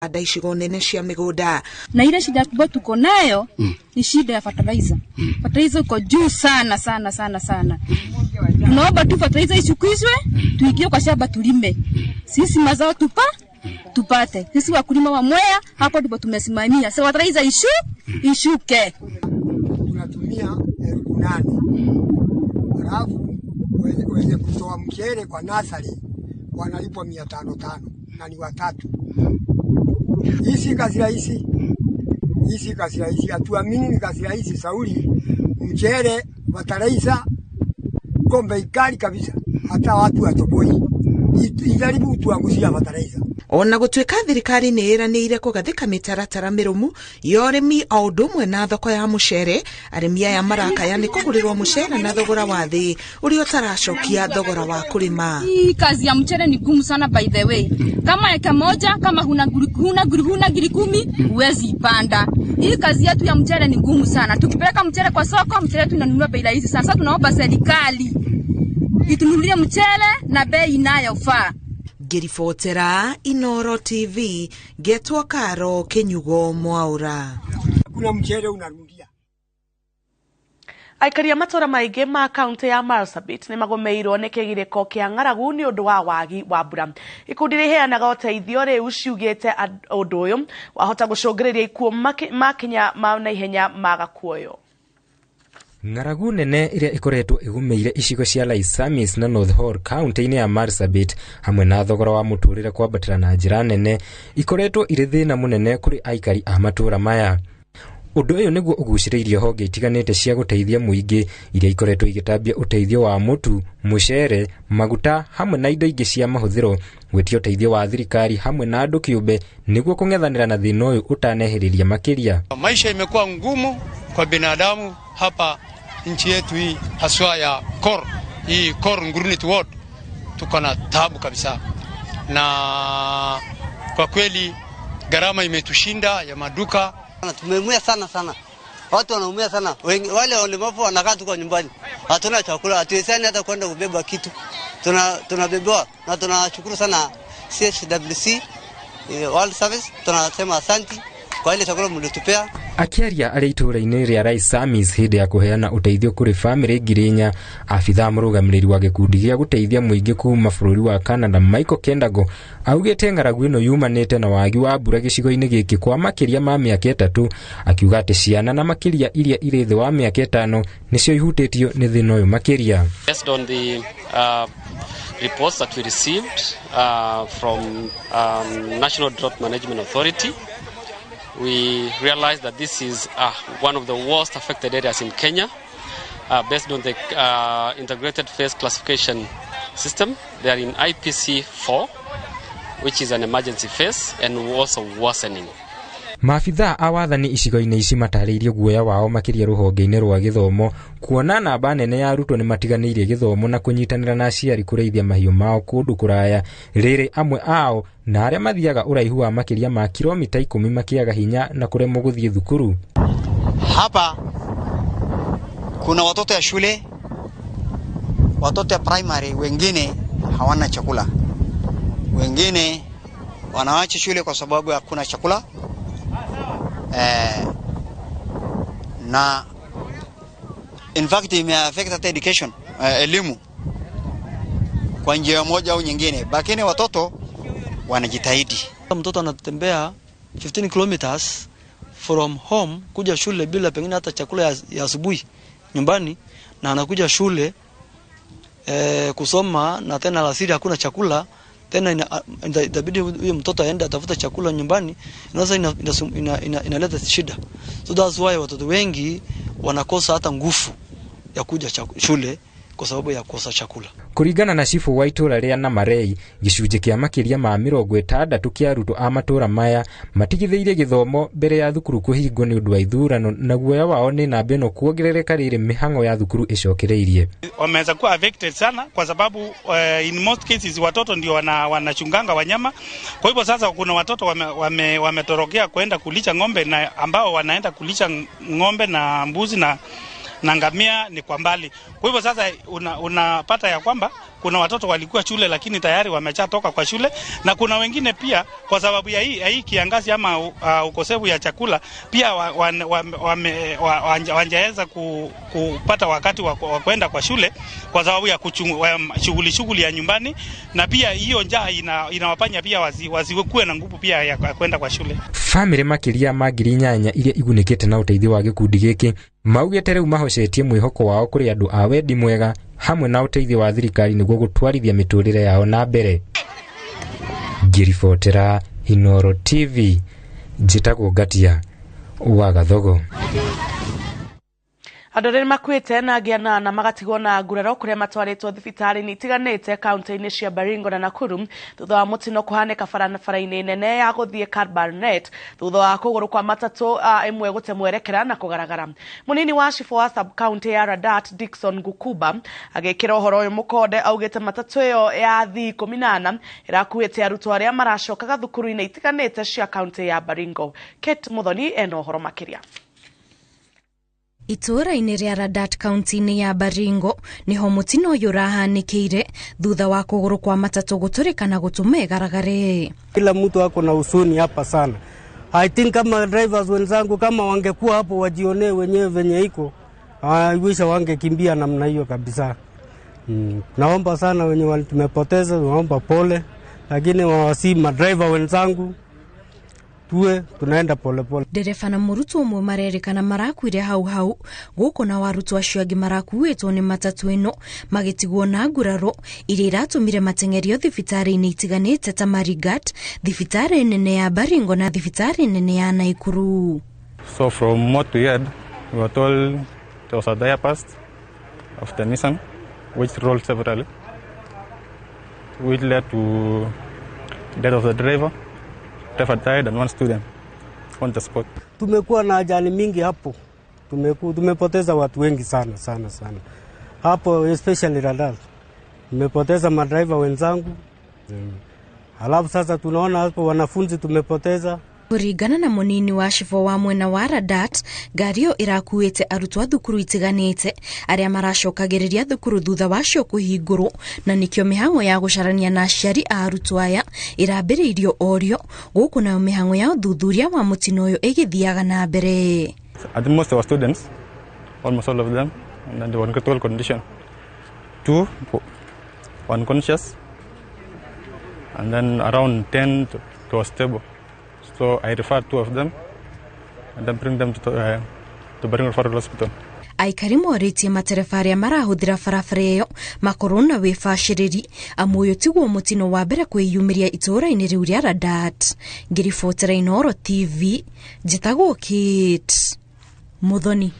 Kũhanda icigo nene cia mĩgũnda. Na ile shida kubwa tuko nayo ni shida ya fertilizer. Fertilizer iko juu sana sana sana sana. Tunaomba tu fertilizer ishukishwe, tuingie kwa shamba tulime. Sisi mazao tupate. Sisi wakulima wa Mwea hapo ndipo tumesimamia. Sasa fertilizer ishuke. Tunatumia 8,000. Halafu wenye kutoa mchele kwa nasari wanalipwa 500 na ni watatu. Hii si kazi rahisi. Hii si kazi rahisi. Hatuamini ni kazi rahisi. Sauli mchele wataraisa kombe ikali kabisa. Hata watu watoboi. Ijaribu tuangushia wataraisa. Ona gũtuĩka thirikari nĩ ĩranĩire kũgathĩka mĩtaratara mĩrũmu ya ũrĩmi o ũndũ ũmwe na thoko ya mũcere, arĩmi aya marakaya nĩ kũgũrĩrwo mũcere na thogora wa thĩ ũrĩa ũtaracokia thogora wa kũrĩma. Hii kazi ya mchere ni gumu sana by the way. Kama eka moja, kama huna ngiri 10, huwezi ipanda. Hii kazi yetu ya mchere ni gumu sana. Tukipeleka mchere kwa soko, mchere wetu inanunua bei rahisi sana. Sasa tunaomba serikali itununulie mchere na bei inayofaa. Ngĩribotera Inoro TV, ngetwo Karo Kĩnyugo Mwaura. Kuna mchere unarundia. Aikari a matũra maingĩ ma kaunti ya Marsabit nĩ magũmĩirwo nĩ kĩgirĩko kĩa ng'aragu nĩ ũndũ wa wagi wa mbura. Ikundi rĩheanaga ũteithio rĩu ciugĩte ũndũ ũyũ wahota gũcũngĩrĩria ikuũ makinya ma naihenya maga kuoywo. Ng'aragu nene ĩrĩa ĩkoretwo ĩgũmĩire icigo cia Laisamis na North Horr kaunti-inĩ ya Marsabit hamwe na thogora wa mũtũrĩre kwambatĩra na njĩra nene ikoretwo irĩ thĩna mũnene kũrĩ aikari a matũra maya. Ũndũ ũyũ nĩguo ũgucĩrĩirie honge itiganĩte cia gũteithia mũingĩ iria ikoretwo igĩtambia ũteithio wa mũtu, mũcere, maguta hamwe na indo ingĩ cia mahũthĩro, gwĩtia ũteithio wa thirikari hamwe na andũ kĩũmbe nĩguo kũng'ethanĩra na thĩna ũyũ ũtanehĩrĩria makĩria. Maisha imekuwa ngumu kwa binadamu hapa nchi yetu hii, haswa ya Kor, hii Kor Ngurunit Ward, tuko na taabu kabisa, na kwa kweli gharama imetushinda ya maduka. Tumeumia sana sana, watu wanaumia sana, wale walemavu wanakaa tu kwa nyumbani, hatuna chakula, hatuwezani hata kwenda kubeba kitu, tunabebewa. Na tunashukuru sana CHWC, World Service, tunasema asanti kwa ile chakula mlitupea. Akĩaria arĩ itũũra-inĩ rĩa Laisamis hĩndĩ ya kũheana ũteithio kũrĩ bamĩrĩ 4,000, abithaa mũrũgamĩrĩri wa gĩkundi gĩa gũteithia mũingĩ kuma bũrũri wa Canada Michael Kendago augĩte ng'aragu ĩno yumanĩte na wagi wa mbura gĩcigo-inĩ gĩkĩ kwa makĩria ma mĩaka 3, akiuga atĩ ciana na makĩria iria irĩ thĩ wa mĩaka 5 nĩcio ihutĩtio nĩ thĩna ũyũ makĩria. Based on the reports that we received from National Drought Management Authority, we realized that this is one of the worst affected areas in Kenya. Based on the integrated phase classification system, they are in IPC 4, which is an emergency phase and also worsening. Maabithaa a wathani icigo-inĩ ici matarĩirie guoya wao makĩria rũhonge-inĩ rwa gĩthomo kuona namba nene ya arutwo nĩ matiganĩirie gĩthomo na kũnyitanĩra na aciari kũrĩithia mahiũ mao kũndũ kũraya, rĩrĩ amwe ao na arĩa mathiaga ũraihu wa makĩria ma kilomita 10 makĩaga hinya na kũremwo gũthiĩ thukuru. Hapa kuna watoto ya shule, watoto ya primary, wengine hawana chakula, wengine wanaacha shule kwa sababu hakuna chakula. Na in fact ime affect hata education, elimu kwa njia moja au nyingine, lakini watoto wanajitahidi. Mtoto anatembea 15 kilometers from home kuja shule bila pengine hata chakula ya asubuhi nyumbani, na anakuja shule kusoma, na tena alasiri hakuna chakula tena, itabidi huyo mtoto aende atafute chakula nyumbani. Inaweza inaleta shida. So that's why watoto wengi wanakosa hata nguvu ya kuja shule kwa sababu ya kukosa chakula. Kũringana na cibũ wa itũũra rĩa Namarei, gĩcunjĩ kĩa makĩria ma 60 kĩa arutwo a matũũra maya matigithĩirie gĩthomo mbere ya thukuru kũhingwo nĩ ũndũ wa ithurano, na guoya wao nĩ namba ĩno kuongerereka rĩrĩ mĩhang'o ya thukuru ĩcokereirie. Wameweza kuwa affected sana kwa sababu in most cases watoto ndio wanachunganga wanyama. Kwa hivyo sasa kuna watoto wametorokea kwenda kulisha ng'ombe, na ambao wanaenda kulisha ng'ombe na mbuzi na ngamia ni kwa mbali. Kwa hivyo sasa unapata ya kwamba Kuna watoto walikuwa shule lakini tayari wameshatoka kwa shule, na kuna wengine pia kwa sababu ya hii kiangazi ama ukosefu ya chakula pia wanjaweza kupata wakati wa kwenda kwa shule kwa sababu ya shughuli ya nyumbani, na pia hiyo njaa inawafanya pia wasikuwe na nguvu pia ya kwenda kwa shule. Family makiria ma 8,000 iria igunĩkĩte na ũteithio wa gĩkundi gĩkĩ maugĩte rĩu mahocetie mwĩhoko wao kũrĩ andũ a wendi mwega hamwe na ũteithio wa thirikari nĩguo gũtwarithia mĩtũrĩre yao na mbere. Ngĩribotera Inooro TV, njĩtagwo Ngatia wa Gathogo. Andũ arĩa makuĩte na angĩ anana magatigwo na nguraro kũrĩa matwarĩtwo thibitarĩ-inĩ itiganĩte kaunti-inĩ cia Baringo na Nakuru thutha wa mũtino kũhanĩka barabara-inĩ nene ya gũthiĩ Kabarnet thutha wa kũgũrũ kwa matatũ ĩmwe gũte mwerekera na kũgaragara. Mũnini wa cibũ wa sub county ya Radat Dickson Gukuba agĩkĩra ũhoro ũyũ mũkonde augĩte matatũ ĩyo ya thii 18 ĩrakuĩte arutwo arĩa maracokaga thukuru-inĩ itiganĩte cia kaunti ya Baringo. Kate Muthoni ena ũhoro makĩria. Itũũra-inĩ rĩa Radat kaunti-inĩ ya Baringo niho mũtino ũyũ ũrahanĩkĩire thutha wa kũgũrũ kwa matatũ gũtũrĩka na gũtũma ĩgaragare. Kila mtu ako na huzuni hapa sana. I think kama drivers wenzangu kama wangekuwa hapo wajionee wenyewe venye iko, I wish wangekimbia namna hiyo kabisa. Naomba sana wenye tumepoteza, naomba pole, lakini wawasi madriver wenzangu tuwe tunaenda pole pole. Ndereba na mũrutwo ũmwe marerĩkana marakuire hau hau gũkũ na arutwo acio angĩ marakuĩtwo nĩ matatũ ĩno magĩtigwo na nguraro iria iratũmire mateng'erio thibitarĩ-inĩ itiganĩte ta Marigat, thibitarĩ nene ya Baringo na thibitarĩ nene ya Naikuru. So from what we heard, we were told there was a tire burst of the Nissan which rolled severally, which led to death of the driver. Driver died and one student on the spot. Tumekuwa na ajali mingi hapo. Tumepoteza watu wengi sana sana sana. Hapo especially Radat. Tumepoteza madriver wenzangu. Halafu sasa tunaona hapo wanafunzi tumepoteza. Kũringana na mũnini wa cibũ wa mwena wa Radat, ngari ĩyo ĩrakuĩte arutwo a thukuru itiganĩte arĩa maracokagĩrĩria thukuru thutha wacio kũhingũrwo, na nĩkĩo mĩhang'o ya gũcarania na aciari a arutwo aya ĩrambĩrĩirio orĩo gũkũ nayo mĩhang'o ya ũthuthuria wa mũtino ũyũ ĩgĩthiaga na mbere. At most there were students, almost all of them, and then they were in critical condition. 2 were unconscious, and then around 10 they were stable. So I referred 2 of them and then bring them to Baringo Referral Hospital. Aikari morĩtie matereba arĩa marahũthĩra barabara ĩyo makorwo na wĩbacĩrĩri amu ũyũ tiguo mũtino wa mbere kwĩyumĩria itũũra-inĩ rĩu rĩa Radat. Ngĩribotera Inooro TV, njĩtagwo Kate Muthoni.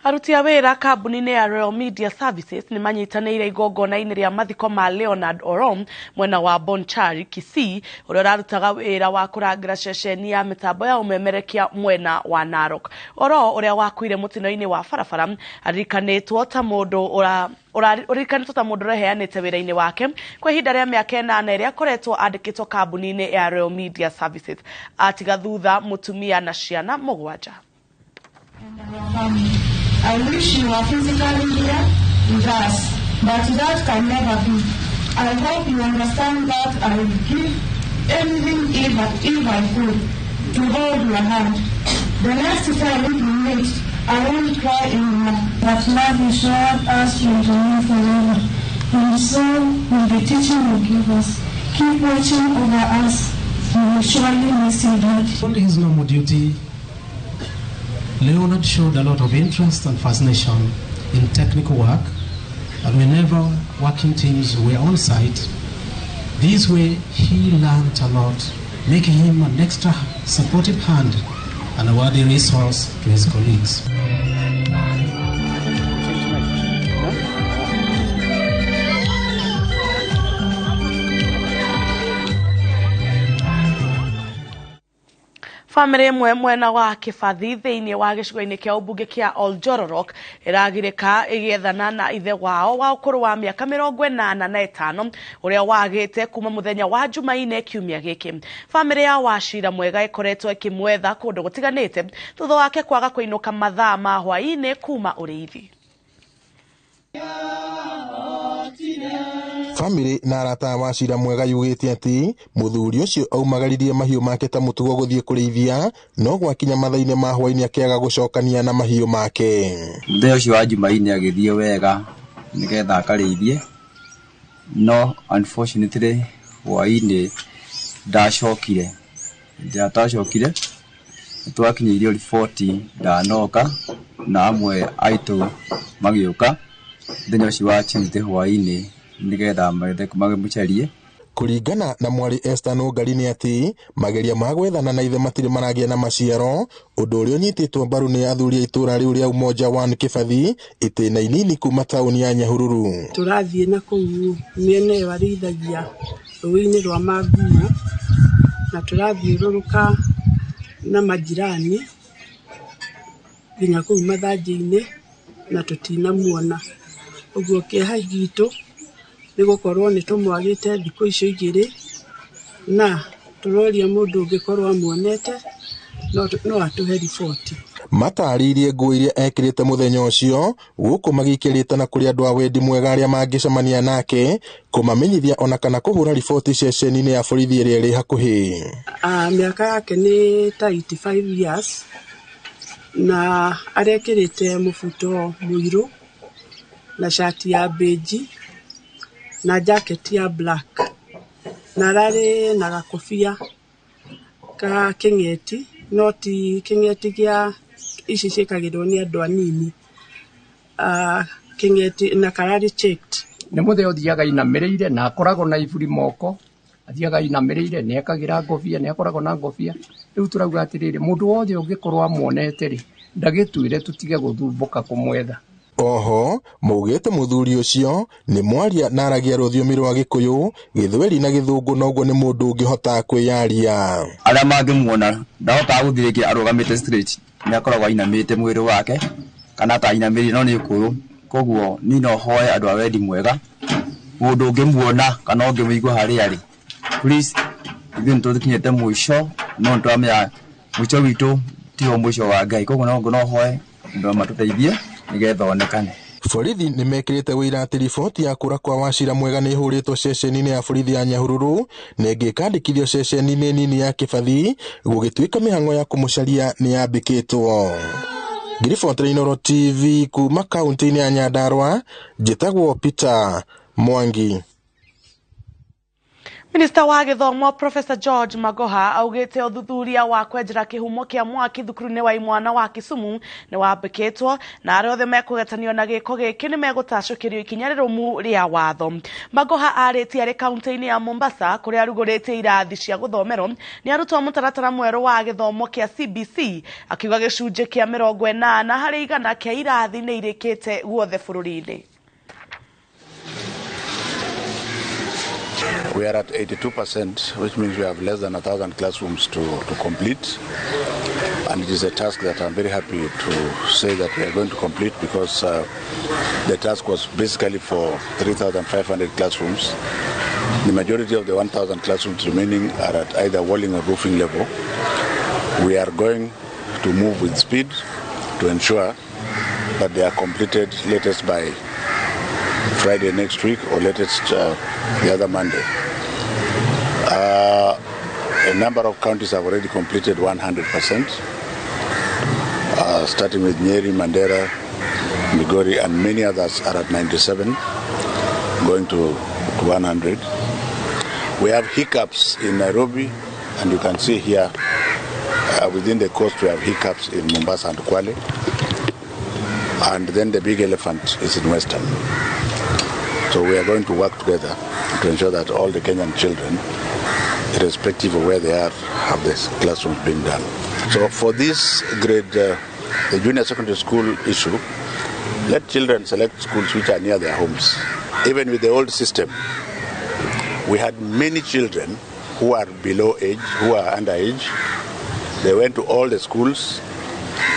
Aruti a wĩra kambuni-inĩ ya Royal Media Services nĩ manyitanĩire igongona-inĩ rĩa mathiko ma Leonard Orom mwena wa Bonchari, Kisii, ũrĩa ũrarutaga wĩra wa kũrangĩra ceceni ya mĩtambo ya ũmemerekia mwena wa Narok. Oro ũrĩa wakuire mũtino-inĩ wa barabara aririkanĩtwo ta mũndũ ũreheanĩte wĩra-inĩ wake kwa ihinda rĩa mĩaka 8 ĩrĩa akoretwo andĩkĩtwo kambuni-inĩ ya Royal Media Services. Atiga thutha mũtumia na ciana 7. I wish you were physically here with us, but that can never be. I hope you understand that I will give anything if I could to hold your hand. The next time we meet, I won't cry anymore. But love you showed us will remain forever, and so will the teaching you give us. Keep watching over us. We will surely miss you, Dad. On his normal duty, Leonard showed a lot of interest and fascination in technical work, and whenever working teams were on site, this way he learned a lot, making him an extra supportive hand and a worthy resource to his colleagues. Family ĩmwe mwena wa Kĩbathi thĩinĩ wa gĩcigo-inĩ kĩa ũmbunge kĩa Oljororok ĩragirĩka ĩgĩethana na ithe wao wa ũkũrũ wa mĩaka 85 ũrĩa wagĩte kuma mũthenya wa Jumaine kiumia gĩkĩ. Family ya Wachira Mwega ĩkoretwo ĩkĩmwetha kũndũ gũtiganĩte thutha wake kwaga kũinũka mathaa ma hwaĩ-inĩ kuma ũrĩithi. Famĩlĩ na arata a Wachira Mwega yugĩte atĩ mũthuri ũcio aumagaririe mahiũ make ta mũtugo gũthiĩ kũrĩithia, no gwakinya mathaa-inĩ ma hwaĩ-inĩ akĩaga gũcokania na mahiũ make. Mũthenya ũcio wa Jumaine agĩthiĩ wega nĩgetha akarĩithie, no unfortunately hwaĩ-inĩ ndacokire. Hĩndĩ ĩrĩa atacokire nĩtwakinyĩirio riboti ndanoka na amwe aitũ magĩũka mũthenya ũcio wa Tuesday hwaĩ-inĩ nĩgetha mamũcarie. Kũringana na mwarĩ Esther Nũngari nĩ atĩ mageria ma gwethana na ithe matirĩ maragĩa na maciaro, ũndũ ũrĩa ũnyitĩtwo mbaru nĩ athuri a itũra rĩu rĩa Umoja One Kĩbathi, itĩna inini kuma taũni ya Nyahururu. Tũrathiĩ na kũu mĩena ĩyo arĩithagia rũĩ-inĩ rwa Manguo, na tũrathiũrũrũka na majirani nginya kũu mathanjĩ-inĩ na tũtinamuona. Ũguo kĩeha gitũ nĩ gũkorwo nĩ tũmwagĩte thikũ icio igĩrĩ, na tũroria mũndũ ũngĩkorwo amuonete no atũhe riboti. Matarĩirie nguo iria ekĩrĩte mũthenya ũcio gũkũ magĩikia rĩtana kũrĩ andũ a wendi mwega arĩa mangĩcemania nake kũmamenyithia ona kana kũhũra riboti ceceni-inĩ ya borithi ĩrĩa ĩrĩ hakuhĩ. Mĩaka yake nĩ ta 85 years na arekĩrĩte mũbuto mũirũ na cati ya beige na jacket ya black, na ararĩ na gakobia ka kĩng'eti, no ti kĩng'eti gĩa ici ciĩkagĩrwo nĩ andũ anini, kĩng'eti na kararĩ checked. Nĩ mũthee ũthiaga inamĩrĩire na akoragwo na iburi moko, athiaga inamĩrĩire, nĩ ekagĩra ngobia, nĩ akoragwo na ngobia. Rĩu tũrauga atĩrĩrĩ, mũndũ wothe ũngĩkorwo amuonete rĩ, ndagĩtwĩre tũtige gũthumbũka kũmwetha. Oho maugĩte mũthuri ũcio nĩ mwaria na aragia rũthiomi rwa Gĩkũyũ, Gĩthweri na Gĩthũngũ, noguo nĩ mũndũ ũngĩhota kwĩyaria. Arĩa mangĩmuona ndahotaga gũthiĩ rĩngĩ arũgamĩte straight, nĩ akoragwo ainamĩte mwĩrĩ wake kana ta ainamĩrĩire, no nĩ ũkũrũ. Koguo niĩ no hoe andũ a wendi mwega, mũndũ ũngĩmuona kana ũngĩmũigua harĩa arĩ, please, ithuĩ nĩtũkinyĩte mũico, no nĩtũramenya mũico witũ tiho mũico wa Ngai. Koguo no hoe andũ matũteithie nĩgetha onekane. Borithi nĩ mekĩrĩte ũira atĩ riboti ya kũra kwa Wachira Mwega nĩ ĩhũrĩtwo ceceni-inĩ ya borithi ya Nyahururu na ĩngĩ ĩkandĩkithio ceceni-inĩ nini ya Kĩbathi, gũgĩtuĩka mĩhang'o ya kũmũcaria nĩ yambĩkĩtwo. Ngiribotera Inooro TV kuma kaunti-inĩ ya Nyandarua, njĩtagwo Peter Mwangi. Minista wa gĩthomo Professor George Magoha augĩte ũthuthuria wa kwenjera kĩhumo kĩa mwaki thukuru-inĩ wa imwana wa Kisumu nĩ wambĩkĩtwo na arĩa othe mekũgetanio na gĩko gĩkĩ nĩ megũtacũkĩrio ikinya rĩrũmu rĩa watho. Magoha arĩtie arĩ kaunti-inĩ ya Mombasa kũrĩa arugũrĩtie irathi cia gũthomerwo nĩ arutwo mũtaratara mwerũ wa gĩthomo kĩa CBC, akiuga gĩcunjĩ kĩa 80% kĩa irathi nĩ irĩkĩte guothe bũrũri-inĩ. We are at 82%, which means we have less than 1,000 classrooms to complete. And it is a task that I'm very happy to say that we are going to complete, because the task was basically for 3,500 classrooms. The majority of the 1,000 classrooms remaining are at either walling or roofing level. We are going to move with speed to ensure that they are completed latest by Friday next week or latest the other Monday. A number of counties have already completed 100%, starting with Nyeri, Mandera, Migori, and many others are at 97, going to 100. We have hiccups in Nairobi, and you can see here within the coast we have hiccups in Mombasa and Kwale, and then the big elephant is in Western. So we are going to work together to ensure that all the Kenyan children, irrespective of where they are, have this classrooms being done. So for this grade, the junior secondary school issue, let children select schools which are near their homes. Even with the old system, we had many children who are below age, who are underage. They went to all the schools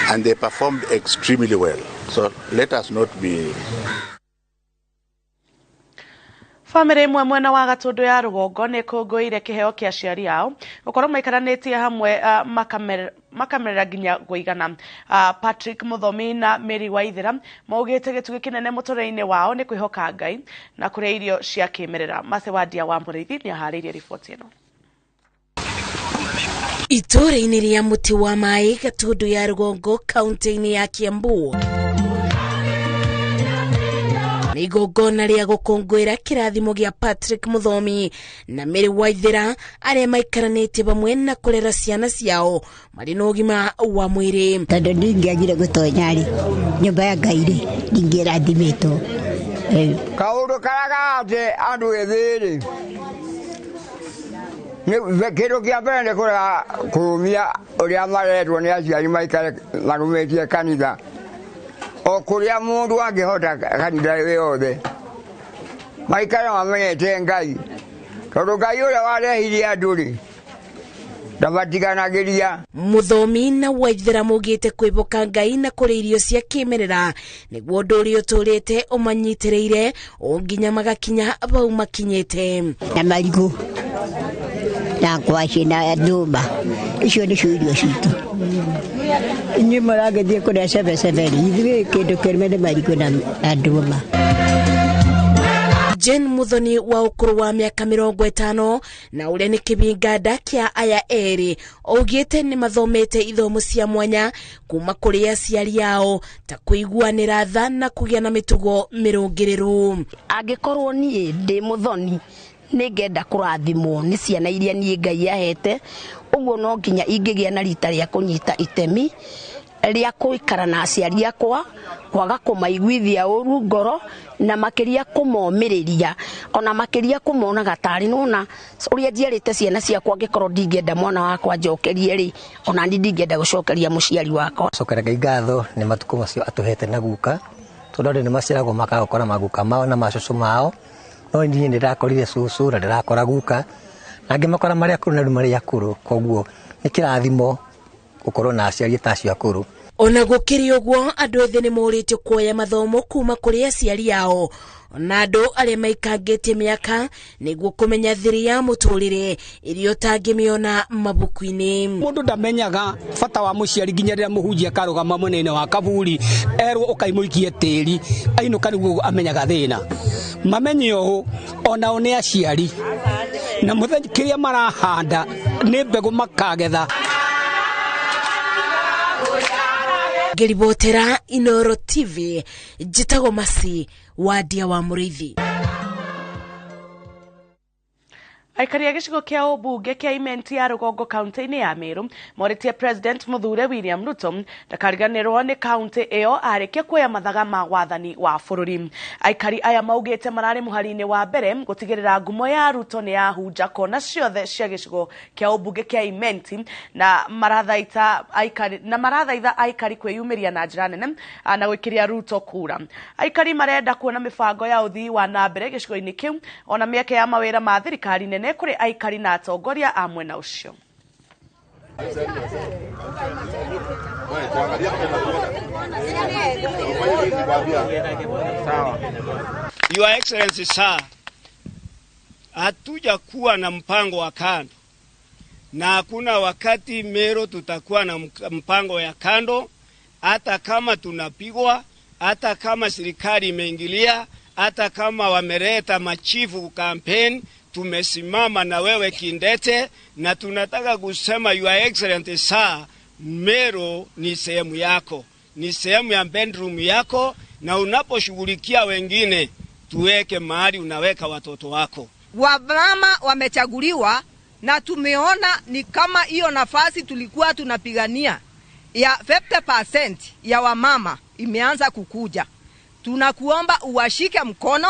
and they performed extremely well. So let us not be... Bamĩrĩ ĩmwe mwena wa Gatũndũ ya rũgongo nĩ ĩkũngũĩire kĩheo kĩa aciari ao gũkorwo maikaranĩtie hamwe makamerera nginya kũigana. Patrick Mũthomi na Mary Waithera maugĩte gĩtugĩ kĩnene mũtũrĩre-inĩ wao nĩ kwĩhoka Ngai na kũrĩa irio cia kĩmerera. Mercy Wandia wa Mũrĩithi nĩ aharĩirie riboti ĩno. Itũũra-inĩ rĩa Mũtĩ wa Maĩ, Gatũndũ ya Rũgongo, kaunti-inĩ ya Kiambu, nĩ igongona rĩa gũkũngũĩra kĩrathimo gĩa Patrick Mũthomi na Mary Waithera arĩa maikaranĩtie vamwe na kũrera ciana ciao marĩ na ũgima wa mwĩrĩ. Tondũ ndingĩagire gũtonya-rĩ, nyũmba ya Ngai-rĩ, ndingĩrathimĩtwo. Kaũndũ karĩa karate andũ ethĩ-rĩ, kĩndũ kĩa mbere nĩ kũrega kũrũmia ũrĩa maretwo nĩ aciari maikare marũmĩtie kanitha, o kũrĩa mũndũ angĩhota kanitha yothe, maikare mamenyete Ngai, tondũ Ngai ũrĩa warehire andũ-rĩ, ndamatiganagĩria. Mũthomi na Waithera maugĩte kwĩhoka Ngai na kũrĩa irio cia kĩmerera nĩguo ũndũ ũrĩa ũtũrĩte ũmanyitĩrĩire o nginya magakinya vau makinyĩte. Na marigũ na ngwacĩ na ndũma, icio nĩcio irio citũ. Inyuĩ mũragĩthiĩ kũrĩa cebecebe rĩ, ithuĩ kĩndũ kĩrũme nĩ marigũ na ndũma. Jane Muthoni wa ũkũrũ wa mĩaka 50 na ũrĩa nĩ kĩbinganda kĩa aya erĩ augĩte nĩ mathomete ithomo cia mwanya kuma kũrĩ aciari ao ta kũiguanĩra tha na kũgĩa na mĩtugo mĩrũngĩrĩru. Angĩkorwo niĩ ndĩ Muthoni nĩngenda kũrathimwo nĩ ciana iria niĩ Ngai ahete, ũguo no nginya ingĩgĩa na rita rĩa kũnyita itemi rĩa gũikara na aciari akwa, kwaga kũmaiguithia ũru ngoro, na makĩria kũmomĩrĩria, ona makĩria kũmonaga tarĩ nona ũrĩa njiarĩte ciana ciakwa, angĩkorwo ndingĩenda mwana wakwa njokerie rĩ, ona niĩ ndingĩenda gũcokeria mũciari wakwa. Cokera Ngai ngatho nĩ matukũ macio atũhete na guka, tondũ andũ nĩ maciaragwo makaga gũkora maguka mao na macũcũ mao, no niĩ nĩ ndakorire cũcũ na ndĩrakora guka, na angĩ makora marĩ akũrũ na rĩu marĩ akũrũ, koguo nĩ kĩrathimo gũkorwo na aciari ta acio akũrũ. Ona gũkĩrĩ ũguo, andũ ethĩ nĩ morĩtio kuoya mathomo kuma kũrĩ aciari ao na andũ arĩa maikangĩtie mĩaka nĩguo kũmenya thiri ya mũtũrĩre ĩrĩa ũtangĩmĩona mabuku-inĩ. Mũndũ ndamenyaga bata wa mũciari nginya rĩrĩa mũhunjia akarũgama mwena-inĩ wa kaburi erwo ũkaimũikie tĩri, ainũka nĩguo amenyaga thĩna. Mamenye ũũ onao nĩ aciari, na mũthenya kĩrĩa marahanda nĩ mbegũ makagetha. Ngĩribotera Inooro TV, njĩtagwo Mercy Wandia wa Mũrĩithi. Aikari a gĩcigo kĩa ũmbunge kĩa Imenti ya rũgongo kaunti-inĩ ya Meru morĩtie President Mũthure William Ruto ndakariganĩrwo nĩ kaunti ĩyo arĩkia kuoya mathaga ma wathani wa bũrũri. Aikari aya maugĩte mararĩ mũhari-inĩ wa mbere gũtigĩrĩra ngumo ya Ruto nĩ yahunja kona ciothe cia gĩcigo kĩa ũmbunge kĩa Imenti na marathaitha aikari kwĩyumĩria na njĩra nene na gwĩkĩria Ruto kura. Aikari marenda kuona mĩbango ya ũthii wa na mbere gĩcigo-inĩ kĩu ona mĩeke ya mawĩra ma thirikari nene kũrĩ aikari na atongoria a mwena ũcio. Your Excellency sir, hatuja kuwa na mpango wa kando, na hakuna wakati Meru tutakuwa na mpango ya kando, hata kama tunapigwa, hata kama serikali imeingilia, hata kama wameleta machifu campaign, tumesimama na wewe kindete, na tunataka kusema Your Excellency sir, Meru ni sehemu yako, ni sehemu ya bedroom yako, na unaposhughulikia wengine tuweke mahali unaweka watoto wako. Wamama wamechaguliwa na tumeona ni kama hiyo nafasi tulikuwa tunapigania ya 50% ya wamama imeanza kukuja. Tunakuomba uwashike mkono,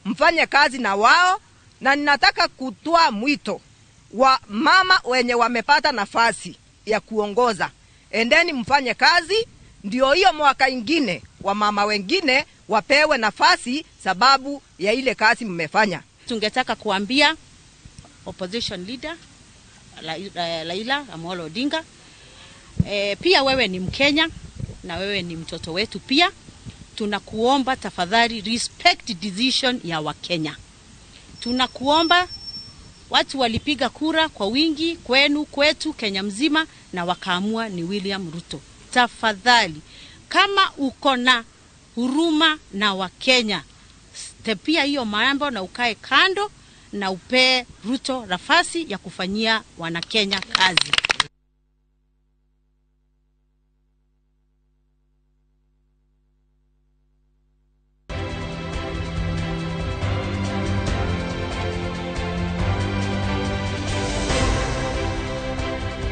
mfanye kazi na wao, na ninataka kutoa mwito wa mama wenye wamepata nafasi ya kuongoza. Endeni mfanye kazi, ndio hiyo mwaka ingine wa mama wengine wapewe nafasi sababu ya ile kazi mmefanya. Tungetaka kuambia opposition leader Raila Amolo Odinga, pia wewe ni Mkenya na wewe ni mtoto wetu pia. Tunakuomba tafadhali respect decision ya Wakenya. Tunakuomba, watu walipiga kura kwa wingi kwenu, kwetu, Kenya mzima, na wakaamua ni William Ruto. Tafadhali, kama uko na huruma na Wakenya, stepia hiyo mambo na ukae kando na upee Ruto nafasi ya kufanyia Wanakenya kazi.